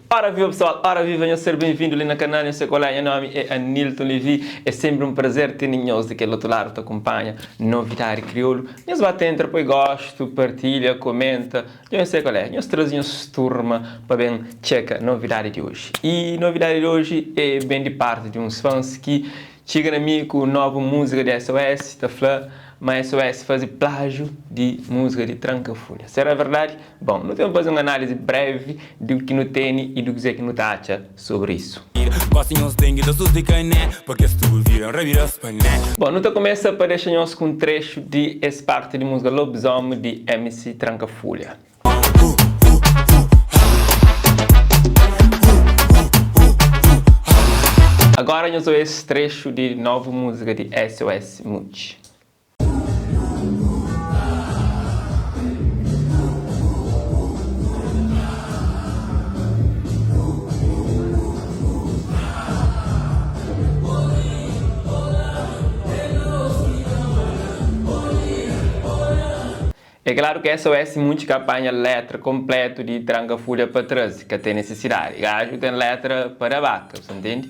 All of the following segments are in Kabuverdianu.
Ora viva pessoal, ora viva, nhos ser ben-vindu li na kanal, nhos se kolé, nha nomi é Anilton Levy, é senpri un prazer tene nhos di kel otu ladu ta kunpanha novidadi kriolu, nhos ba ta entra poi gostu, partilha, komenta, dja nhos se kolé, nhos traze nhos turma pa ben txeka novidadi di oji. I novidadi di oji é ben di parti di uns fans ki txiga na mi ku novu múzika di SOS ta fla ma SOS faze plájiu di múzika di Tranka Fulha. Será verdadi? Bon, nu ten faze un análise brevi di u ki nu tene i di kuzê ki nu ta atxa sobri isu. Bon, nu ta kumesa pa dexa nhos ku un trexu di es parti di múzika Lobisómi di MC Tranka Fulha. Agora nhos obi es trexu di novu múzika di SOS Mutxi. É klaru ki SOS munti ka panha letra konpletu di tranka fulha pa traze, ka ten nesesidadi. Gaju ten letra pa da baka, bu sa ntende?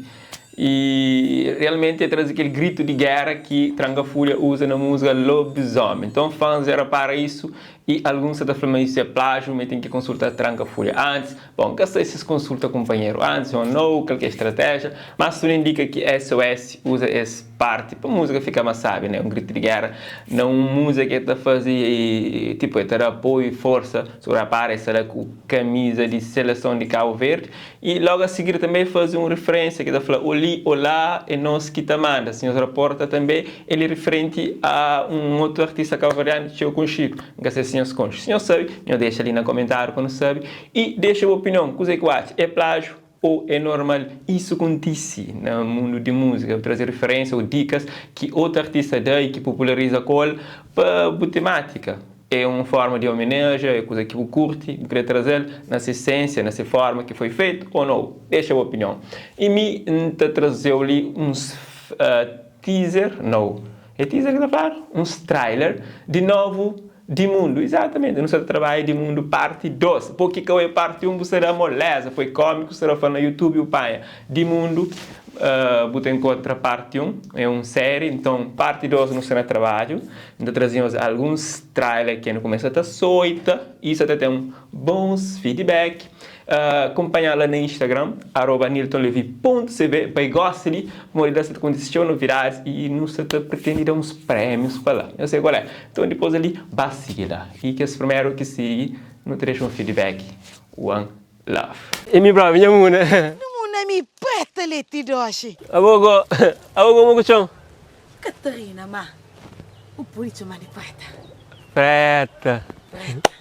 I realmenti el traze kel gritu di géra ki Tranka Fulha uza na múzika Lobisómi. Nton fans dja rapara isu i alguns sa ta fla ma isu é plájiu, ma el ten ki konsulta Tranka Fulha antis. Bon, ka sai si es konsulta kunpanheru antis ô nau, kal ki é stratéjia, mas tudu indika ki SOS uza es parti pa múzika fika más sábi, né? Un gritu di géra na un múzika ki el ta faze, tipu, el ta da apoiu i forsa. Si bu rapara, el sta la ku kamiza di seleson di Kabu Verdi. I logu a sigir tanbe el faze un riferensia ki ta fla, Oli, olá, é nos ki ta manda. Si nhos raporta tanbe, el é riferenti a un otu artista kauverdianu txeu konxidu. N ka sai si nhos konxe. Si nhos sabe, nhos dexa li na komentariu pa nu sabe. I dexa bu opinion, kuze ki bu atxa? É plájiu ô é normal isu kontise na mundu di múzika? Bu traze riferensia ô dikas ki otu artista da i ki populariza ku el pa bu temátika. É un forma di omenaja, é kuza ki bu kurti, bu kre traze-l na se esensia, na se forma ki foi fetu ô nou? Dexa bu opinion. I mi N ta traze-u li uns teaser, nou, é teaser ki ta fladu? Uns trailer di novu Di Mundu. Izatamenti, nu sta ta trabadja Di Mundu parti 2. Bo ki ka oia parti 1, bu sta da moleza, foi kómiku, sta da fla na YouTube, bu panha Di Mundu, bu ta enkontra parti 1, é un séri, nton parti 2 nu sta na trabadju. N ta traze nhos alguns trailer ki N kumesa ta soita i sa ta ten bons feedback. Kunpanha la na Instagram, aroba aniltonlevy pontu cv pa e gosta di, pamodi la sa ta kontise txeu novidadis i nu sa ta pretende da uns prémius pa la. Nhos sai kual é? Nton dipôs ali ba sigi la. I kes primeru ki sigi nu ta dexa un feedback. One love. E mi propi, nha muna. Nu muna mi preta leti doxi. Abo go, abo go mo ku txon. Catarina, ma bu pode txoma di preta. Preta. Preta.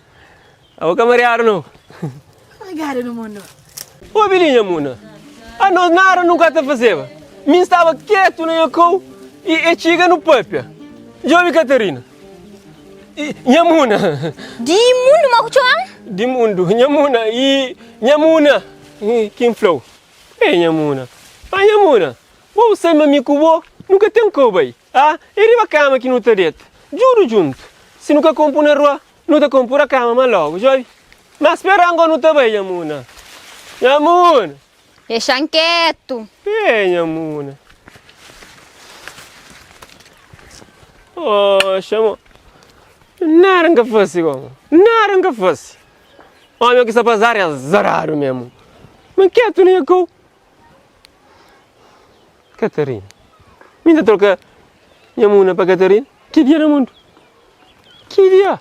Abo ka mariadu no. Obrigada no mundo. Obi li nha muna. Anos nada nu ka ta fazeba. Mi staba ketu na nha kou i e txiga nu papia. Djobi Catarina. I nha muna. Di mundu ma ku txoman? Di mundu nha muna i nha muna ki N flau. Ei nha muna. Ah nha muna. Bo bu sai ma mi ku bo nu ka ten kau bai. Ah é riba kama ki nu ta deta. Djudu djuntu. Si nu ka konpu na rua nu ta konpu ra kama ma logu. Djobi. Ma spera ango nu ta bai nha muna. Nha muna. Dexa-m ketu. Ei nha muna. Oxa mo. Nada N ka fase gomi. Nada N ka fase. Omi ki sta pa azar é azaradu memu. Ma ketu na nha kau. Katarina. Mi ta troka nha muna pa Katarina? Ki dia na mundu? Ki dia?